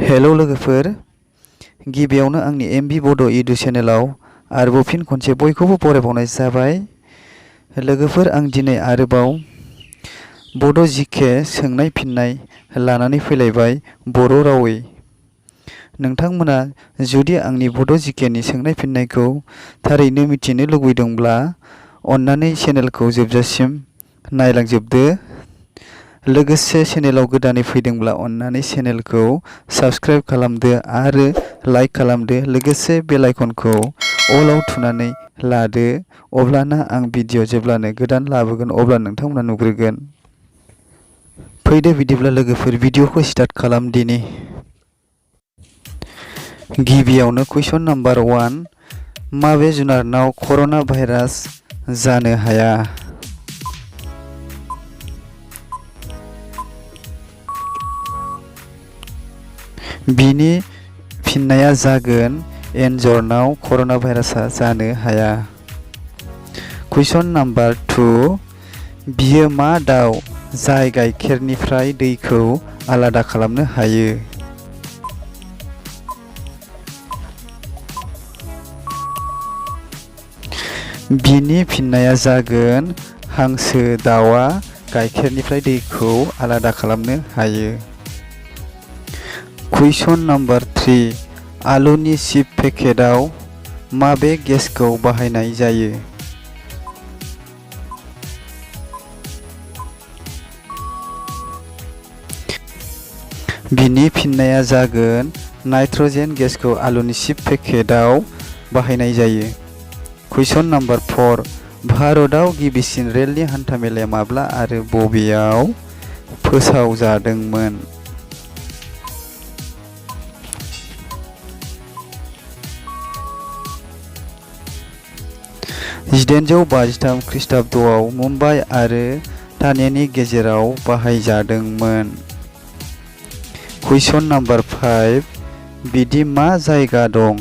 Hello लोगोफोर, गिबियावनो आंनि एमबी बड' एडु चेनेलाव आरोबाव फिन खनसे बयखौबो बरायबावनाय जाबाय। लोगोफोर, आं दिनै आरोबाव बड' जिके सोंनाय फिननाय लानानै फैलायबाय बर' रावै। नोंथांमोना जुदि आंनि बड' जिकेनि सोंनाय फिननायखौ थारैनो मिथिनो लुबैदोंब्ला अन्नानै चेनेलखौ जोबजासिम नायलांजोबदो। लोगोसे चेनेलाव गोदानै फैदोंब्ला अन्नानै चेनेलखौ साबस्क्राइब खालामदो आरो लाइक खालामदो। लोगोसे बेल आइकनखौ अलाव थुनानै लादो, अब्लाना आं भिडिअ जेब्लानो गोदान लाबोगोन अब्ला नोंथांमोना नुग्रोगोन। फैदो बिदिब्ला लोगोफोर, भिडिअखौ स्टार्ट खालामदिनि। गिबियावनो कुइसन नाम्बार 1, माबे जुनारनाव कर'ना भाइरास जानो हाया? बिनि फिननाया जागोन एन्जरनाव कर'ना भाइरासआ जानो हाया। कुइसन नाम्बार 2, बियो मा दाउ जाय गाइखेरनिफ्राय दैखौ आलादा खालामनो हायो? बिनि फिननाया जागोन हांसो दाउआ गाइखेरनिफ्राय दैखौ आलादा खालामनो हायो। कुइसन नाम्बार 3, आलुनि चिप पेकेटआव माबे गेसखौ बाहायनाय जायो? बिनि फिननाया जागोन नाइट्रजेन गेसखौ आलुनि चिप पेकेटआव बाहायनाय जायो। कुइसन नाम्बार 4, भारतआव गिबिसिन रेलनि हान्थामेलाया माब्ला आरो बबेयाव फोसावजादोंमोन? जिदाइनजौ 53 खृष्टाब्दआव मुम्बाइ आरो ठाणेनि गेजेराव बाहायजादोंमोन। कुइसन नाम्बार 5, बिदि मा जायगा दं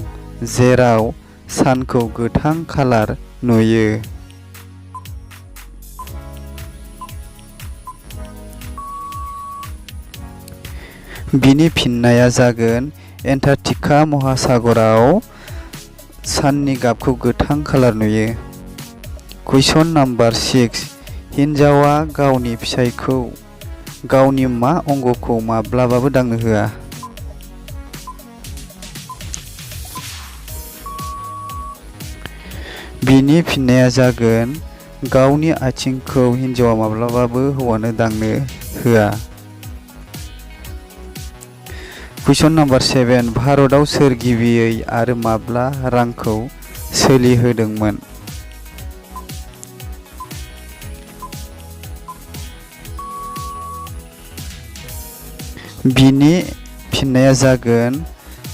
जेराव सानखौ गोथां कालार नुयो? बिनि फिननाया जागोन एन्टार्कटिका महासागराव साननि गाबखौ गोथां कालार नुयो। कुइसन नाम्बार 6, हिन्जावा गावनि फिसायखौ गावनि मा अंगखौ माब्लाबाबो दांनो होआ? बिनि फिननाया जागोन गावनि आथिंखौ हिन्जावा माब्लाबाबो हौवानो दांनो होआ। कुइसन नाम्बार 7, भारतआव सोर गिबियै आरो माब्ला रांखौ सोलिहोदोंमोन? बिनि फिननाया जागोन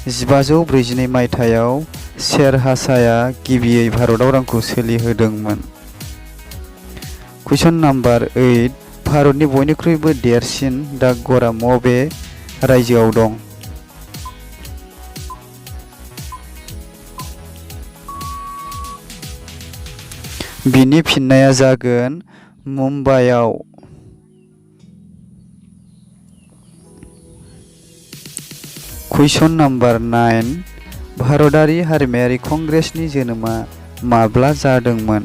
1542 मायथाइयाव शेरशाहया गिबियै भारतआव रांखौ सोलिहोदोंमोन। कुइसन नाम्बार 8, भारतनि बयनिख्रुइबो देरसिन डाकघरआ बबे रायजोआव दं? बिनि फिननाया जागोन मुम्बाइआव। कुइसन नाम्बार 9, भारतारि हारिमायारि कंग्रेसनि जोनोमा माब्ला जादोंमोन?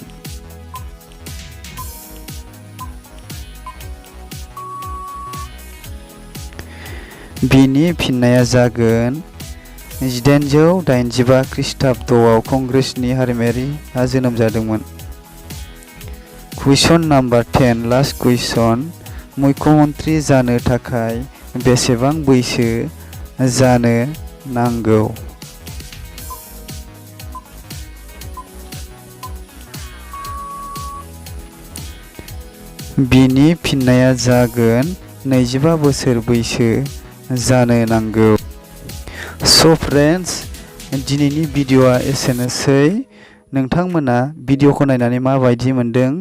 बिनि फिननाया जागोन 1885 खृष्टाब्दआव कंग्रेसनि हारिमायारिआ जोनोम जादोंमोन। कुइसन नाम्बार 10, लास्ट कुइसन, मुख्यमन्त्री जानो थाखाय बेसेबां बैसो जानो नांगौ? बिनि फिननाया जागोन 25 बोसोर बैसो जानो नांगौ। स' फ्रेन्ड्स, दिनैनि भिडिअ'आ एसेनोसै। नोंथांमोना भिडिअ'खौ नायनानै माबायदि मोनदों?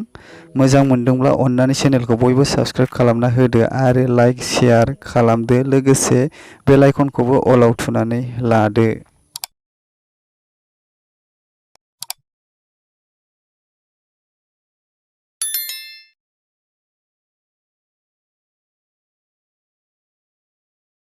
मोजां मोनदोंब्ला अन्नानै चेनेलखौ बयबो साबस्क्राइब खालामना होदो आरो लाइक शेयार खालामदो। लोगोसे बेल आइकनखौबो अलाव थुनानै लादो।